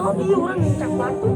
Oh iya orang nincak batu.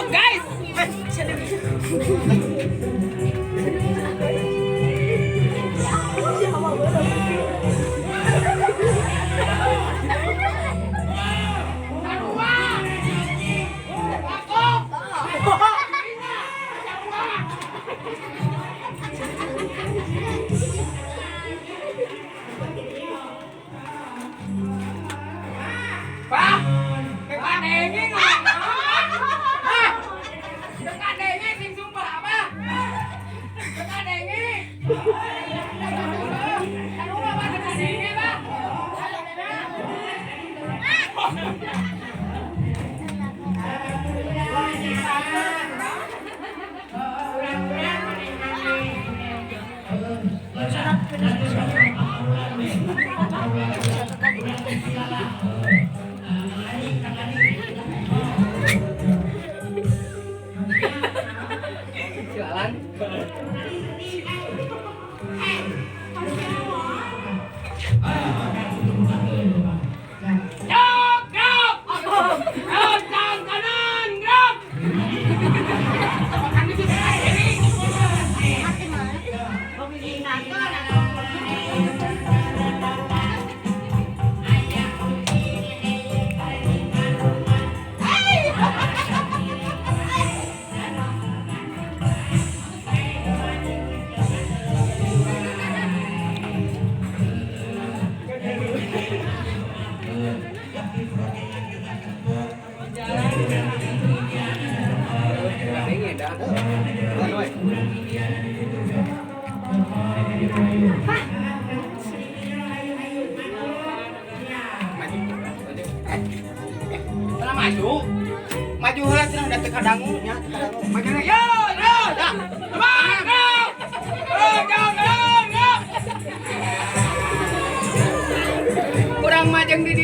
Guys.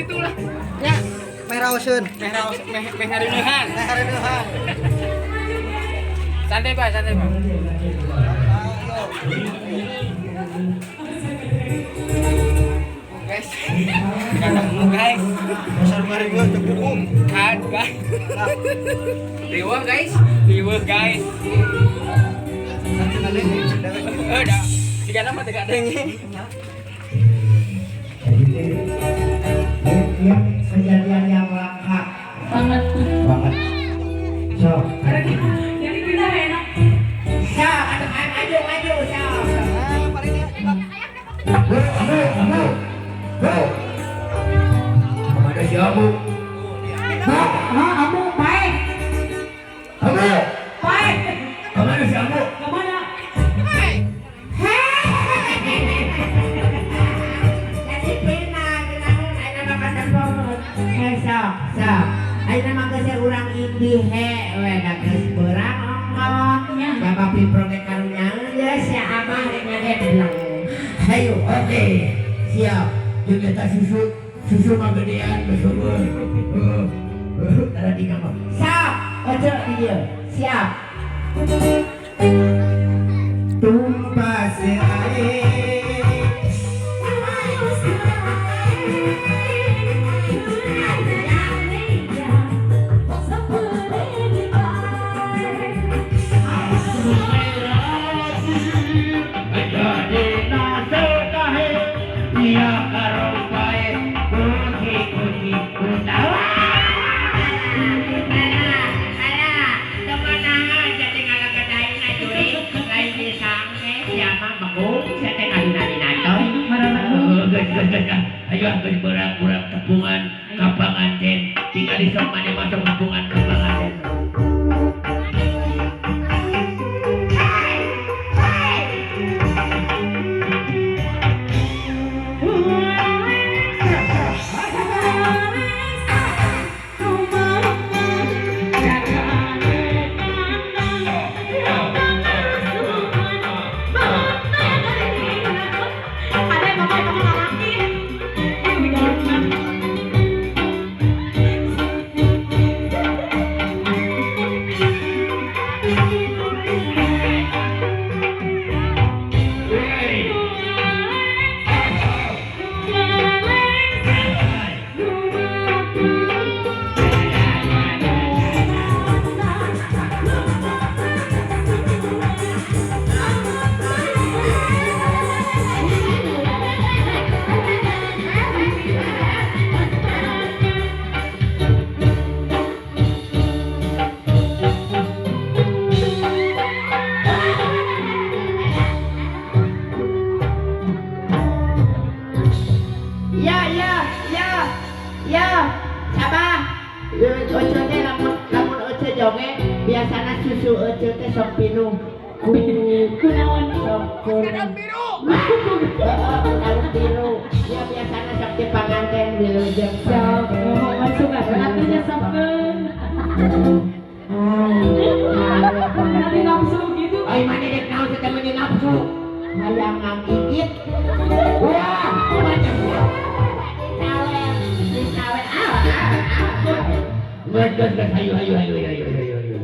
Gitu lah. Nya, meh raoseun. Meh raos meh meh ngarineuhan. Meh ngarineuhan. Santai, Pak, santai, Pak. Guys. Ketemu, guys. Dasar mariweuh teu buku. Kan, guys. Riweuh, guys. Riweuh, guys. Udah. Tiga nama tiga dengi. Kejadian yang langka Banget. Banget. So, Jadi kita enak. so, maju maju, so. Ah, paling dia. Go, go, go. Kemana si Abu? Ah, kamu baik. Abu, Baik. kemana si Abu? Kemana? Jadi pina, ginaon, ayeuna mah katempongan. He, sok, sok. Ayeuna mah geus urang indi he, we da geus beurang ongkoh. Bapak pipro ge karunya geus ya abah rek ngagebleng. Hayu, oke. Siap. Jeung eta susu, susu mah gedean geus eueuh. Heeh. Tara di mah. Sok, ojo di dieu. Siap. Tumpas air. Ayo geus beurang urang tepungan ka panganten, tinggal di sok maneh masuk tepungan ka panganten. Ya, ya, ya, ya, sabar. Oce teh lamun lamun oce joget biasana susu oce teh sok pinuh ku Kunaon? Sok kuning. Biru. Heeh, daun biru. Ya biasana sok di panganten wilujeng. Sok, ngomong suka atunya sok. Nanti nafsu gitu. Ai maneh dek naon teh meuni nafsu? Hayang ngagigit. Wah, macam dicawer, dicawer. Ah, ah, ah. Geus, geus, geus, hayu, hayu, hayu, hayu, hayu, hayu.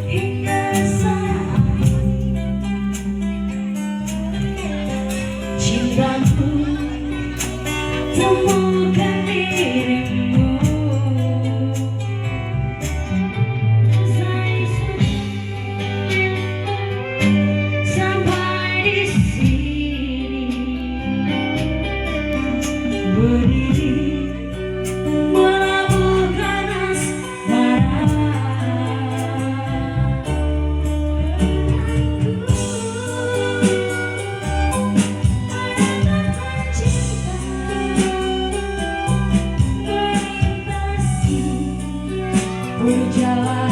Hingga saat cintaku temukan dirimu. Saya sampai di sini berdiri melabuhkan asmara. Cinta melintasi perjalanan.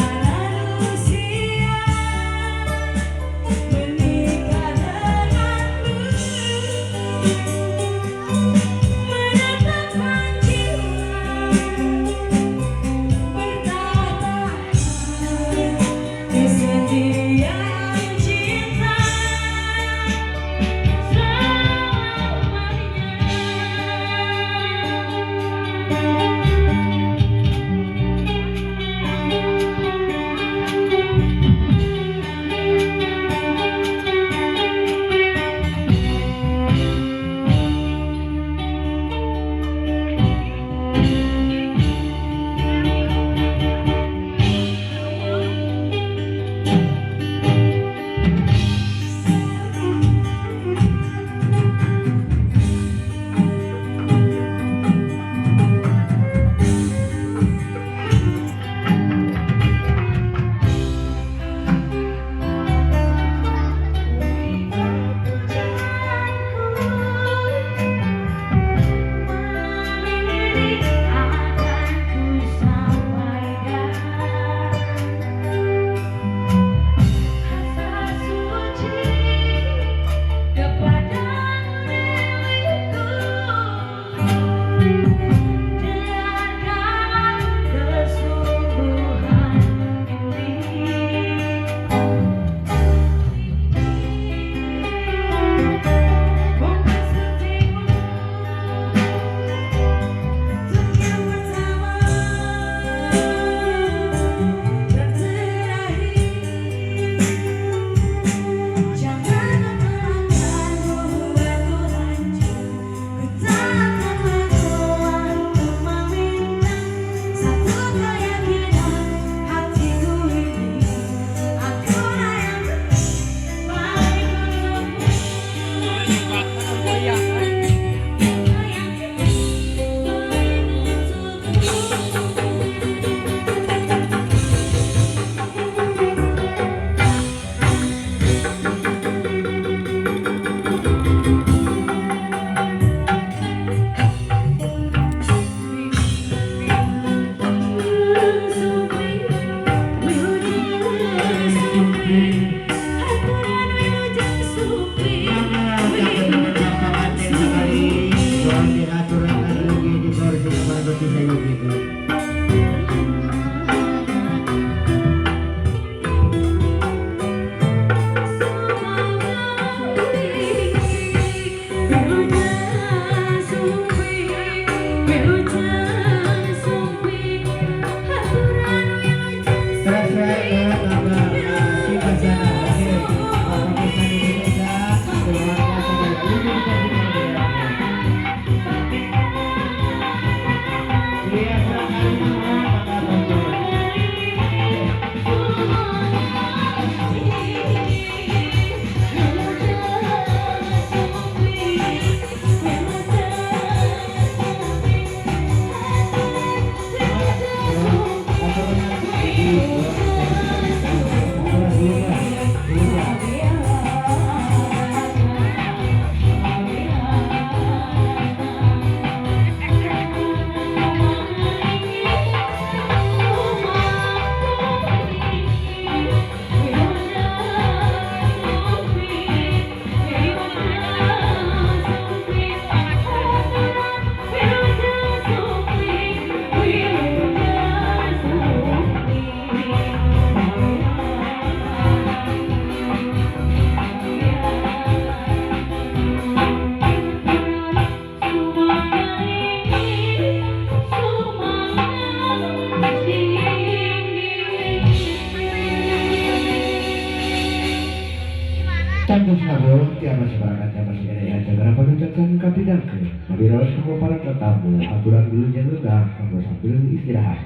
Piraos kamu para tetamu aturan dulu jangan kamu sambil istirahat.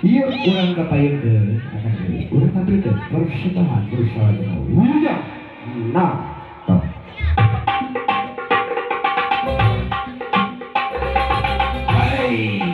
Yuk urang kapayunkeun akan deui urang tampilkeun persembahan bersama dengan Wujud. Nah, toh. Hey.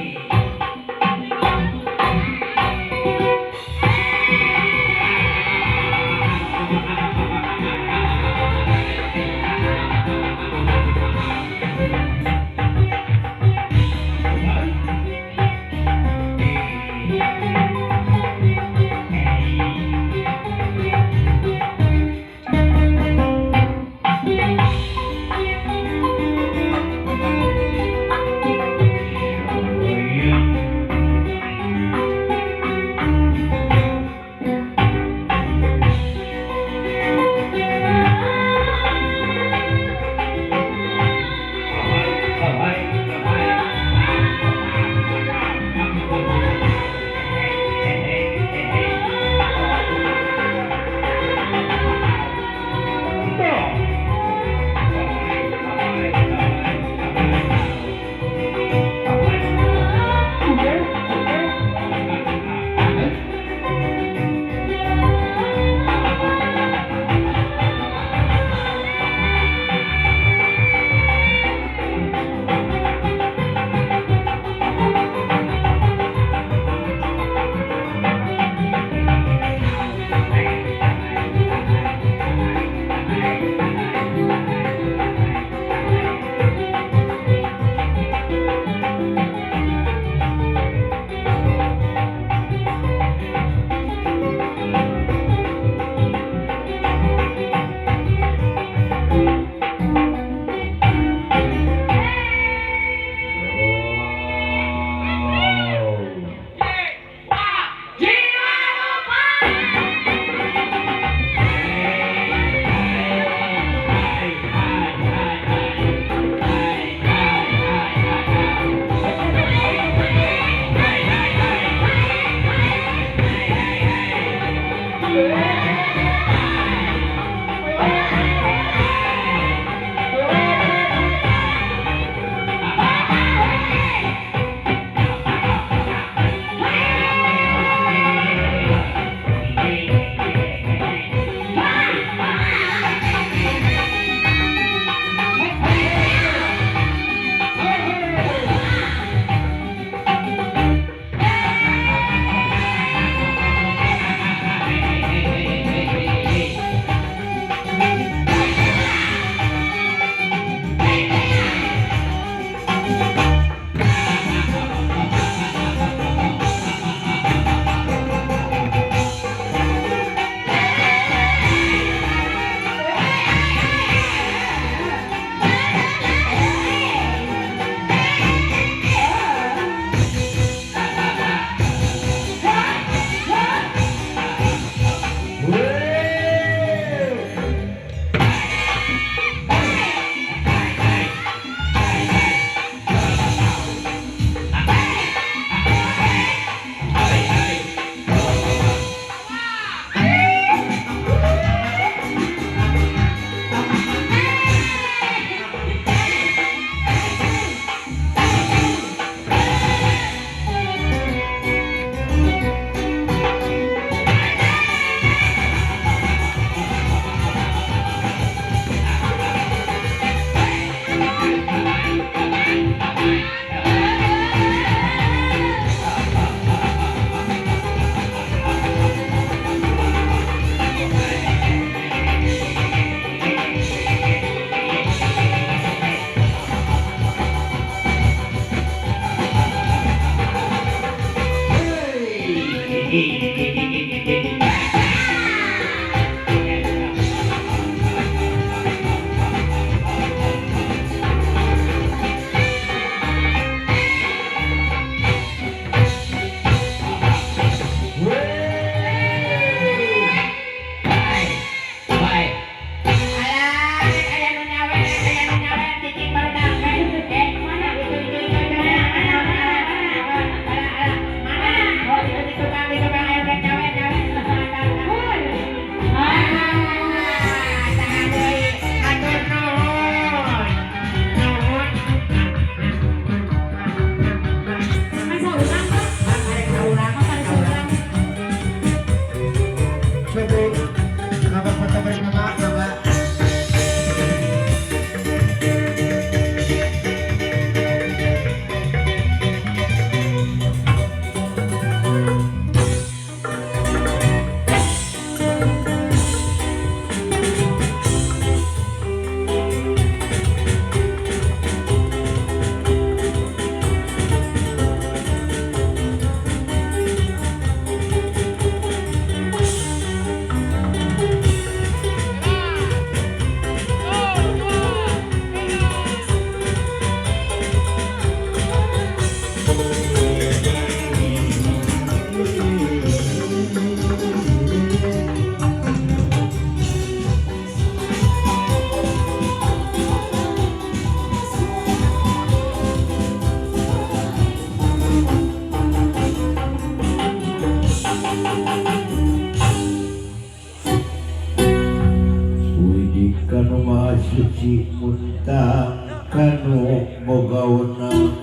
Haji Muntang kanu boga weunang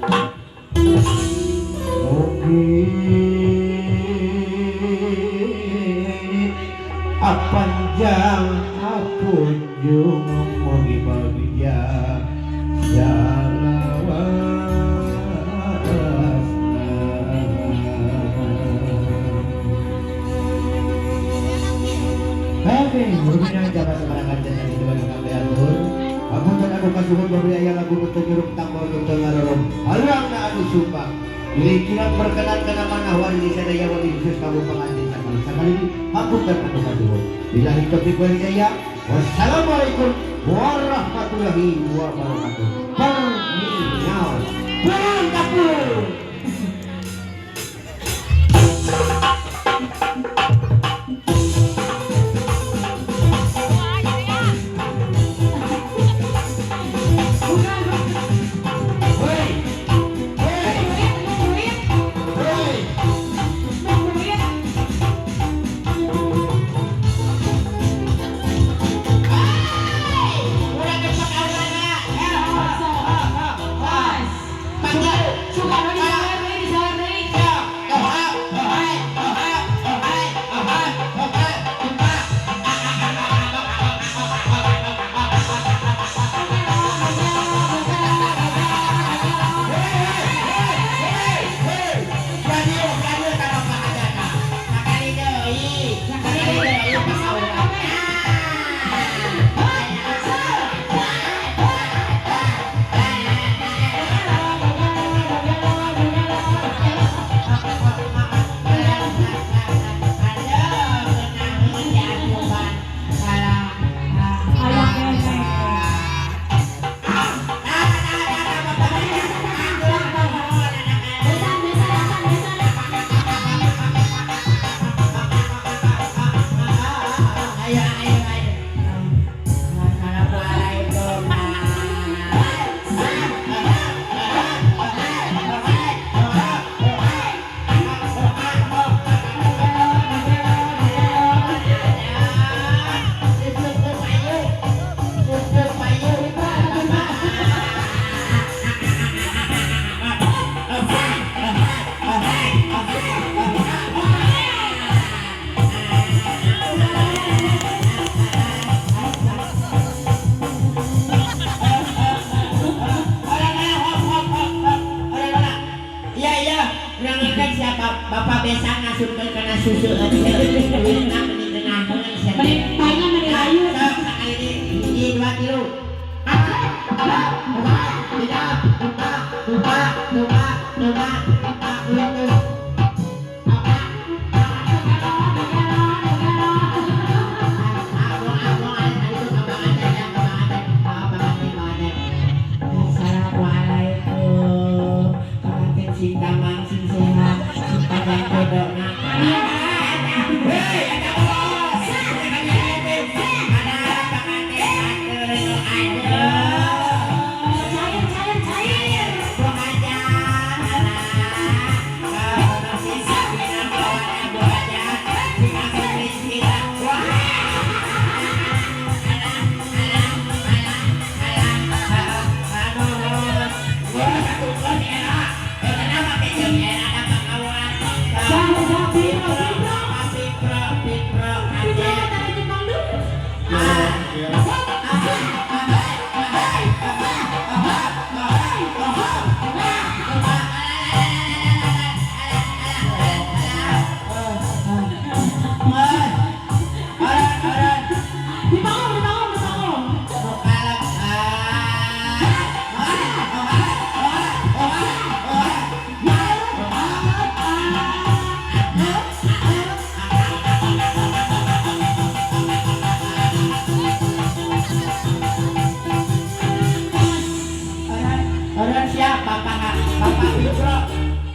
mugi apanjang apunjung mugi bagja salawasna. Oke, berikutnya jabat semarang dan itu bagi kami atur. Apunten aku kasuhun bagi aya lagu nu teu nyurup tambol nu teu ngarorong. Haluang na anu sumpah. Bilih kirang berkenan kana manah wali sadaya wali khusus kamu pengantin sakali sakali hapunten aku kasuhun. Billahi taufiq wal hidayah. Wassalamualaikum warahmatullahi wabarakatuh. Permiau. Turun dapur. Hei, hei, hei. Urang geus pakaurana. Suka nu disawer deui, disawer deui. Aya keneh. Besan, besan, besan, besan. Ayo, ayo, ayo. Assalamualaikum. Iya iya, urang siapa Bapak Besan ngasupkeun kana susu duitna meni ngeunaheun sia. Meni paingan meni layu. Sok sakali deui hiji dua tilu. Tiga, empat, lima, lima, lima, empat, lima, empat. Assalamualaikum. Pengantin sing damang sing sehat, sing panjang kodokna. Hei, ada bos. Ada pengantin atur nu aduh. Cair, cair, cair. Bu Hajar, alah. Kalau sing sabina kawana Bu Hajar, sing asup rezeki. Wah. Alah, alah, alah, alah. Aduh. Wah, satu kos era. Kenapa kecil era ada pengawal? Saha, saha, Pipro, Pipro. Pipro, Pipro, Pipro, tadi timbang dulu. Dibangun, dibangun, dibangun. Orang siapa Bapak Bapak Pipro?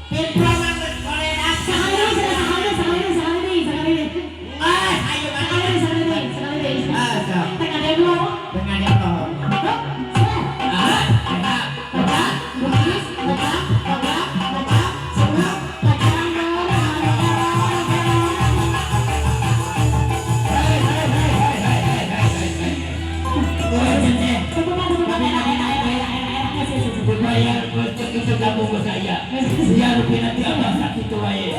Pipro mah koledas. Sekali deui, sekali deui, sekali deui, sekali deui, sekali deui. Ah, ayo Sekali deui, sekali deui, sekali deui. Ah, sok. Tengah demo. Dengan demo. Hup, set. Ah, ah, ah. Lukis, kocak, kocak, kocak, sebelum kacang Hei, hei, hei, hei, hei, hei, hei. Tepuk Itu kamu saya. Sia rupina ti abah sakitu wae.